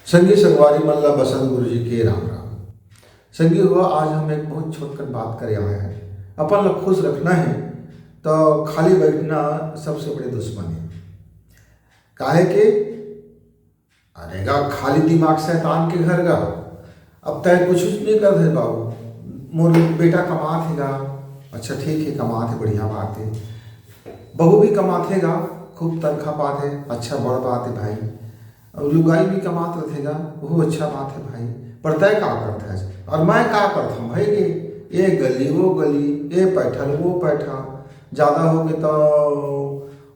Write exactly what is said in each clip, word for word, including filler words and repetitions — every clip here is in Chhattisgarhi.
संगी संगवारी मन ला बसंत गुरु जी के राम राम। संगी हो, आज हम एक बहुत छोटकन बात करे आए हैं। अपन ला खुश रखना है तो खाली बैठना सबसे बड़े दुश्मन है। काहे के? अरे गा, खाली दिमाग शैतान के घर गा। अब तय कुछ नहीं करत है बाबू। मोर बेटा कमात है गा। अच्छा ठीक है, कमात है, बढ़िया बात है। बहू भी कमात है गा, खूब तनखा पात है, अच्छा बड़ बात है भाई। और लुगाई भी कमात रथे गा, वो अच्छा बात है भाई। पर तय का करत है? और मैं का करत हूँ भाई? ये ये गली वो गली, ये पैठल वो पैठा, ज्यादा हो गए तो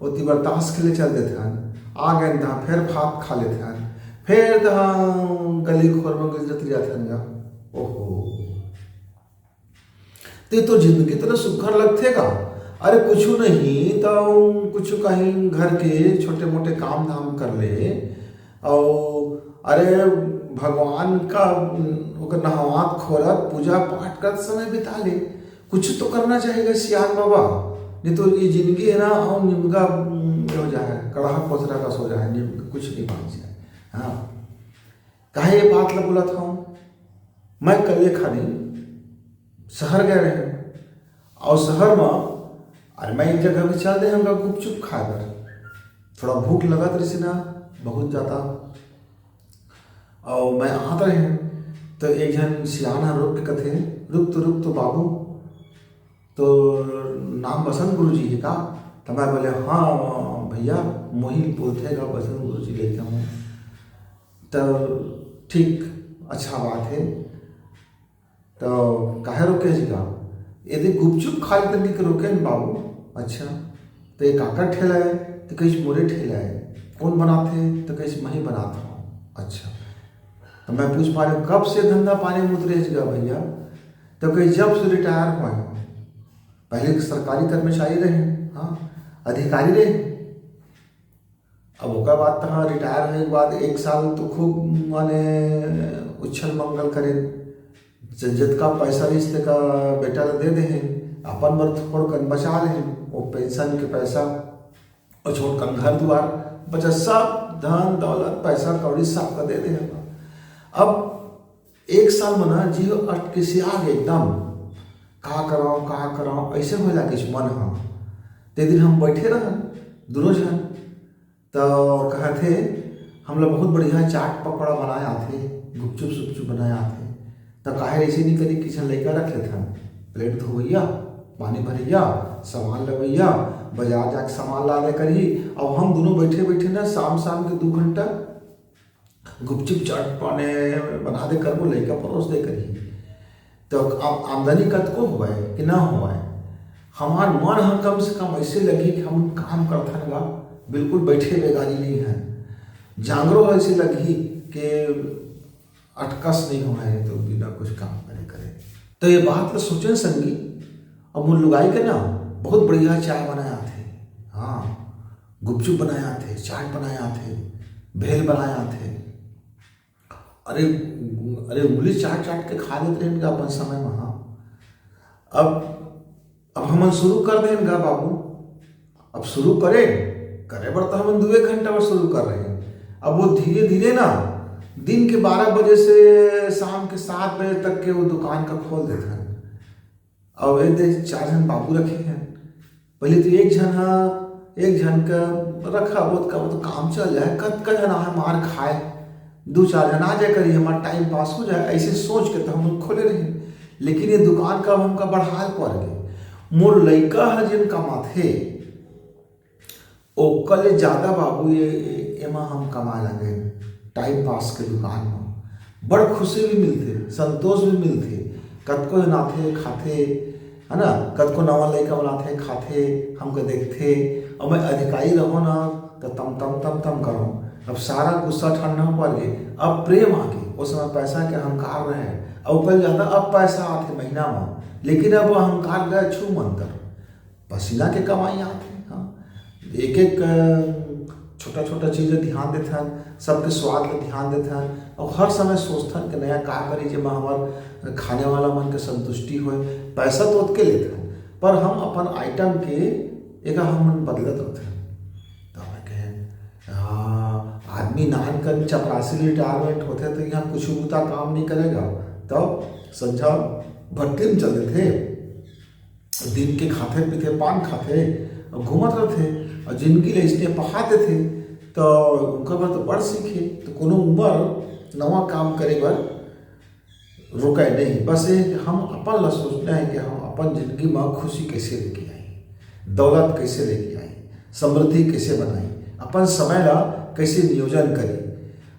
ओती बर ताश खेले चल देथन, आ गए तो फिर भात खा लेथन, फिर तो गली खोर में गुजरत जाथन गा। ओहो, ते तो जिंदगी तो सुखर लगथे का? अरे कुछ नहीं तो कुछ कहीं घर के छोटे मोटे काम धाम कर ले। और अरे भगवान का ओकर नहावत खोरत पूजा पाठ करत समय बिता ले। कुछ तो करना चाहिए सियान बाबा, नहीं तो ये जिंदगी है ना और निमगा हो जाए, कड़ाहा कोचरा का सो जाए, निमगा कुछ नहीं बांच जाए। हाँ, काहे ये बात ला बोलत हूँ? मैं कल एक खानी शहर गए रहे और शहर में, अरे मैं एक जगह भी चल दे हमका गुपचुप खाए बर, थोड़ा भूख लगत रही ना बहुत ज्यादा। और मैं आत रहे तो एक झन सियान ह रोक के कथे, "रुक तो, रुक तो बाबू, तो नाम बसंत गुरु जी है का?" तो मैं बोले, "हाँ भैया, मोहिल बोलते हैं बसंत गुरु जी लेके हूँ।" तो ठीक, अच्छा बात है। तो काहे रोके जी का? यदि गुपचुप खाली तक के रोके न बाबू। अच्छा, तो ये काकर ठेला है? तो कहीं मोरे ठेला है। कौन बनाते? तो कहीं मही बनाता हूँ। अच्छा, तो मैं पूछ पा रहे हूँ, "कब से धंधा पानी में उतरे जी का भैया?" तो कहीं, "जब से रिटायर हुए हैं।" पहले एक सरकारी कर्मचारी रहे, हाँ, अधिकारी रहे। अब ओकर बाद तो हाँ, रिटायर होने के बाद एक साल तो खूब माने उछल मंगल करे, ज-, जितका पैसा रहिस तेका बेटा ला दे दे हैं, अपन बर थोड़ कन बचा ले हैं, वो पेंशन के पैसा और छोट कन घर दुआर बचा, सब धन दौलत पैसा कौड़ी सबका दे दे हैं। अब एक साल में ना जी अटके से आगे एकदम, "का कराओ, का कराओ?" ऐसे होए लागिस मन ह। ते दिन हम बैठे रहन दोनों झन, तो कहत हे, "हमला बहुत बढ़िया चाट पकौड़ा बनाए आथे, गुपचुप सुपचुप बनाए आथे।" तो काहे ऐसे नहीं करी, किचन लइका रख लेथन, प्लेट धोवैया, पानी भरैया, सामान लवैया, बाजार जाके सामान ला दे करही। अब हम दोनों बैठे बैठे ना शाम शाम के दो घंटा गुपचुप चाट पाने बना दे करबो, लइका परोस दे करही। तो अब आमदनी कतको होवय कि ना होवय, हमार मन ह कम से कम ऐसे लगही कि हम काम करथन गा, बिल्कुल बैठे बेगारी नहीं है। जांगरो ऐसे लगही कि अटकस नहीं होवय तो बिना कुछ काम करे करे। तो ये बात तो सोचे संगी, अब वो लुगाई के ना बहुत बढ़िया चाय बनाए आथे, हाँ, गुपचुप बनाए आथे, चाट बनाए आथे, भेल बनाए आथे। अरे, अरे उंगली चाट चाट के खा लेत रहेन गा अपन समय में। हाँ, अब अब हमन शुरू कर देन गा बाबू। अब शुरू करे, करे बर तो हमन दुए घंटा बर शुरू कर रहे हैं। अब वो धीरे धीरे ना दिन के बारह बजे से शाम के सात बजे तक के वो दुकान का खोल देथन। अब ये दे चार झन बाबू रखे हैं। पहले तो एक झन हा, एक झन का रखा, वो का, वो तो काम चल जाए, कतका झन आए मार खाए, दो चार झन आ जाए करी, हमारा टाइम पास हो जाए, ऐसे सोच के तो हम लोग खोले रहे। लेकिन ये दुकान का हमका बढ़ाल पड़ गए। मोर लइका ह जेन कमाथे, ओकर ले ज्यादा बाबू ये, ये, एमा हम कमाए लगे, टाइम पास के दुकान में। बड़ खुशी भी मिलथे, संतोष भी मिलथे। कतको झन आथे, खाथे, है ना, कतको नवा लइका मन आथे, खाथे, हमका देखथे, और मैं अधिकारी रहो ना, तो तम, तम, तम, तम करो। अब सारा गुस्सा ठंडा पड़ गए, अब प्रेम आ गए। उस समय पैसा के अहंकार रहे, और ओकर ज्यादा अब पैसा आथे महीना में, लेकिन अब वो अहंकार गए छू मंतर। पसीना के कमाई आथे। हाँ, एक एक, अ, छोटा छोटा चीज ला ध्यान देथन, सबके स्वाद ला ध्यान देथन, और हर समय सोचथन कि नया का करी जेमा हमार खाने वाला मन के संतुष्टि होए। पैसा तो ओतके लेथन, पर हम अपन आइटम के एका हमन बदलत रथन। तो मैं कहे, हाँ, आदमी नान कन चपरासी रिटायरमेंट होथे, तो यहाँ कुछ बुता काम नहीं करेगा, तब संझा भट्टी में चल देथे, दिन के खाथे पीथे, पान खाथे, अउ घूमत रथे, अउ जिंदगी ले इसने पहा देथे। तो उनका बर तो बड़ सीख हे। तो कोनो उम्र नवा काम करे बर रुकय नहीं। बस ये कि हम अपन ला सोचना है कि हम अपन जिंदगी में खुशी कैसे लेके आई, दौलत कैसे लेके आई, समृद्धि कैसे बनाई, अपन समय ला कैसे नियोजन करी,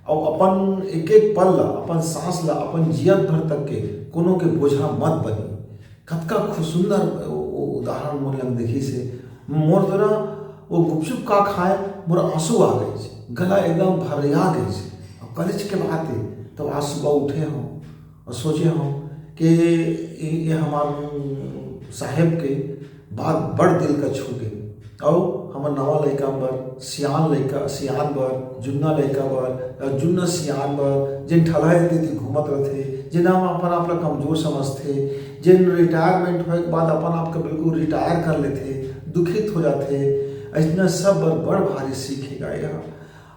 और अपन एक एक पल ला, अपन सांस ला, अपन जियत भर तक के कोनो के बोझा मत बनी। कतका खु-, सुंदर उ-, उ-, उदाहरण मोर लग देखिस हे। मोर तो ना वो गुपचुप का खाए, मोर आंसू आ गइस, गला एकदम भरिया गइस। अब कॉलेज के बात है, तो आज सुबह उठे हो और सोचे हो कि ये, ये हमार साहेब के बात बड़ दिल का छू गए। अउ हमर नवा लइका बर, सियान लइका, सियान बर, जुन्ना लइका बर, अउ जुन्ना सियान बर, जेन ठलहा दीदी घूमत रथे, जेन हम अपन आप ला कमजोर समझथे, जेन रिटायरमेंट होए के बाद अपन आप के बिल्कुल रिटायर कर लेथे, दुखित हो जाथे, अइसना सब बर बड़ भारी सीख हे गा ये ह।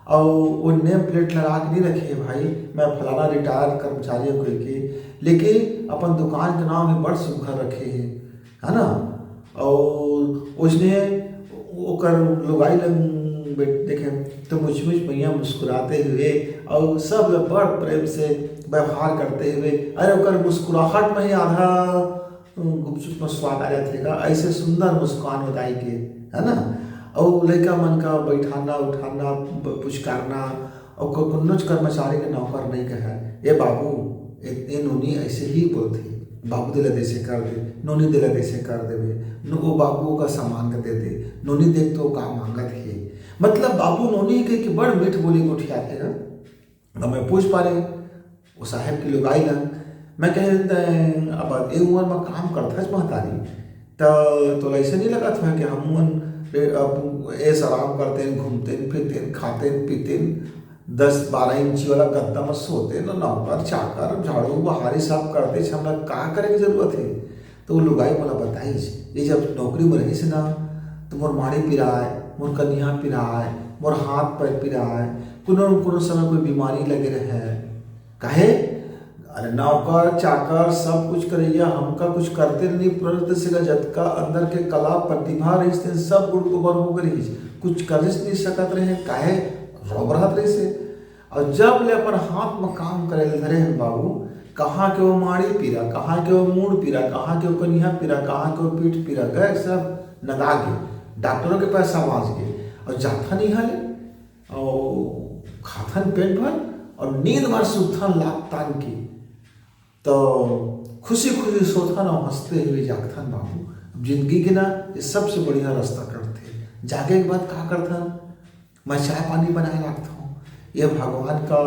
अउ वो नेम प्लेट लगा के नहीं रखे हे भाई, मैं फलाना रिटायर कर्मचारी हूँ कह के, लेकिन अपन दुकान के नाम भी बड़ सुघर रखे हे, है ना? अउ उसने ओकर लुगाई लंग देखे तो मुचमुच भैया मुस्कुराते हुए और सब लोग बड़ प्रेम से व्यवहार करते हुए, अरे ओकर मुस्कुराहट में ही आधा गुपचुप में स्वाद आ जाथे गा। ऐसे सुंदर मुस्कान उदाई के, है ना? और लइका मन का बैठाना उठाना, ब-, पुचकारना, और को-, कुन्नोच कर्मचारी के नौकर नहीं कहे, "ए बाबू, ए, ए नोनी," ऐसे ही बोलथे, "बाबू देला देसे कर दे, नोनी देला देसे कर देवे, नो, ओ बाबू का सामान का दे दे, नोनी देख तो का मांगत हे।" मतलब बाबू नोनी के, के बड़ मीठ बोली गोठियाथे गा। अब मैं पूछ पारे, वो साहेब की लुगाई ला, मैं कहे, "तैं अब ए उम्र में काम करथस महतारी, त तोला ऐसे नहीं लगत होय कि हम मन ए, अब ऐश आराम करतेन, घूमतेन, फिरतेन, खातेन, पीतेन, दस बारह इंची वाला गद्दा में सोतेन, नौकर, चाकर, झाड़ू, बहारी सब करते, हमला का करे के जरूरत हे?" तो वो लुगाई मोला बताइस, ये जब नौकरी में रहिस ना, तो मोर माड़ी पिराय, मोर कनिहा पिराय, मोर हाथ पैर पिराय, कोनो न कोनो समय कोई बीमारी लगे रहे। काहे? अरे नौकर, चाकर, सब कुछ करइया, हमका कुछ करते नहीं पड़त से गा, जतका अंदर के कला प्रतिभा रहिस तेन सब गुड़ गोबर हो गए रहिस, कुछ करिस नहीं सकत रहे, काहे? रोब रहत रहिस हे। और जब ले अपन हाथ में काम करे ले धरे हन बाबू, कहाँ के वो माड़ी पीरा, कहाँ के वो मूड़ पीरा, कहाँ के वो कनिहा पीरा, कहाँ के वो पीठ पीरा, गए सब नगा गए, डॉक्टरों के पैसा बाँच गए। और जाथन इहाँ ले, और खाथन पेट भर, और नींद भर सुतथन लात तान के। तो खुशी खुशी सोथन और हंसते हुए जागथन बाबू। अब जिंदगी के ना ये सबसे बढ़िया रास्ता करथे। जागे के बाद का करथन? मैं चाय पानी बनाए रखथों, ये भगवान का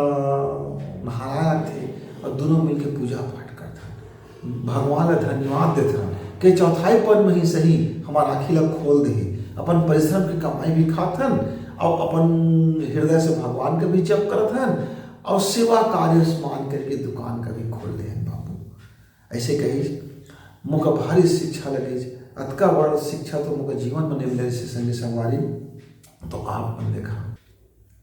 नहारा रखथे और दोनों मिलके पूजा पाठ करथन। भगवान ला धन्यवाद देथन कि चौथाई पन में ही सही हमार आँखी ला खोल देहे। अपन परिश्रम के कमाई भी खाथन और अपन हृदय से भगवान के भी जप करथन और सेवा कार्य मान करके दुकान का भी खोल देहन बाबू। ऐसे कही मोका भारी शिक्षा लगे, अतका बड़ शिक्षा तो मोका जीवन में नहीं मिले से संगी संगवारी। तो आप मन देखा,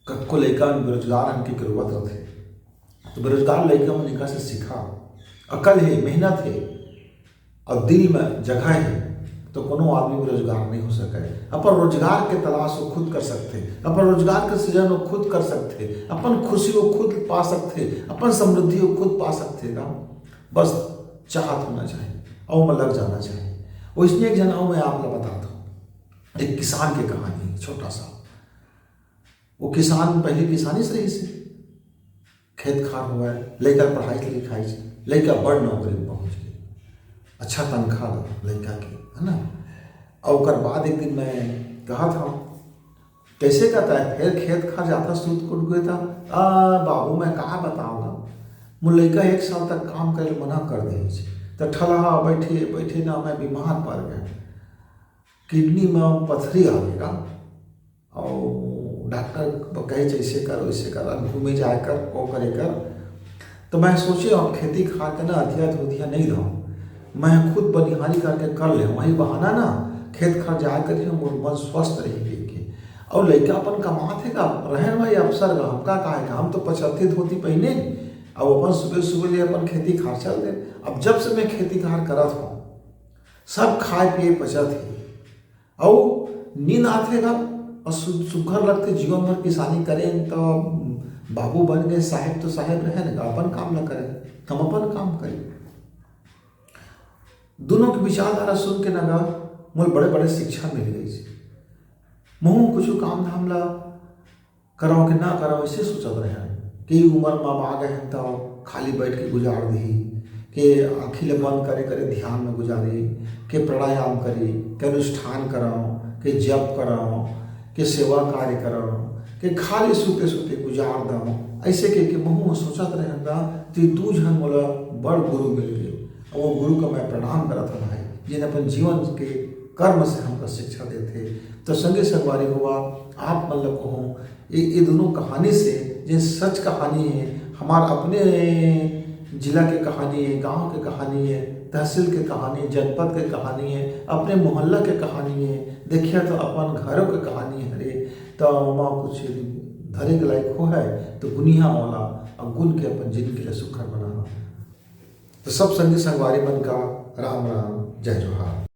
कतको लइका मन बेरोजगार हन के रोवत रथे, तो बेरोजगार लइका मन इनका से सीखा, अकल हे, मेहनत हे और दिल में जगह हे, तो कोनो आदमी बेरोजगार नहीं हो सके। अपन रोजगार के तलाश वो खुद कर सकथे, अपन रोजगार के सृजन वो खुद कर सकथे, अपन खुशी वो खुद पा सकथे, अपन समृद्धि वो खुद पा सकथे ना। बस चाहत होना चाहिए और ओमा लग जाना चाहिए। वैसने एक झन और मैं आप ला बतात हूँ, एक किसान के कहानी, छोटा सा। वो किसान पहले किसानी से रहिस हे, खेत खार होवय, लइका पढ़ाई लिखाई, लइका बड़ नौकरी में पहुँच गए, अच्छा तनख्वाह लइका के, है ना। और ओकर बाद एक दिन मैं कहा था, "कैसे कहता है, फिर खेत खार जाता सूत कुट गए था?" आ बाबू, मैं कहा बताऊँगा, मोर लइका एक साल तक काम करे मना कर दे, तो ठलहा बैठे बैठे ना मैं बीमार पड़ गया, किडनी में पथरी आ गया। और डॉक्टर कहे, "जैसे कर, वैसे कर, अब घूमे जाए कर, वो करे कर।" तो मैं सोचे, अब खेती खा के ना अधिया धोधिया नहीं रहूँ, मैं खुद बनिहारी करके कर ले। वही बहाना ना खेत खा जाए कर ही मोर मन स्वस्थ रही के। अउ लइका अपन कमात हे गा, रहन भाई अफसर गा, हमका का हे गा, हम तो पचहत्तर धोती पहिने, अउ अपन सुबह सुबह ले अपन खेती खार चल दे। अब जब से मैं खेती खार करत हूँ, सब खाए पिए पचत हे, अउ नींद आथे गा, अउ सु-, सुघर लगथे जीवन भर किसानी करें, तो बाबू बन गए, साहेब तो साहेब रहन गा, अपन काम ला करें, हम अपन काम करें। दोनों के विचारधारा सुन के ना गा, मोर बड़े बड़े शिक्षा मिल गई। महू कुछ काम धाम ला करव के ना करव, ऐसे सोचत रहे। कि उम्र में आ गए हैं तो खाली बैठ के गुजार दी, के आँखी ले बंद करे करे ध्यान में गुजारी, के प्राणायाम करी, के अनुष्ठान करव, के जप करव, के सेवा कार्य करव, के खाली सुते सुते गुजार दव। ऐसे के, के महू सोचत रहे गा, तो दू झन मोला बड़ गुरु मिल गए। और वो गुरु का मैं प्रणाम करत हूँ भाई, जिन अपन जीवन के कर्म से हमका शिक्षा देथे। तो संगी संगवारी हुआ, आप मन ल कहूँ, ये, ये दोनों कहानी से, जे सच कहानी है, हमार अपने जिला के कहानी है, गांव के कहानी है, तहसील के कहानी, जनपद के कहानी है, अपने मोहल्ला के कहानी है, देखिया तो अपन घरों के कहानी हरे, तो ओमा कुछ धरे के लायक हो है तो गुनिया वाला और गुन के अपन जिंदगी ला सुखर बना। तो सब संगी संगवारी मन का राम राम, जय जोहार।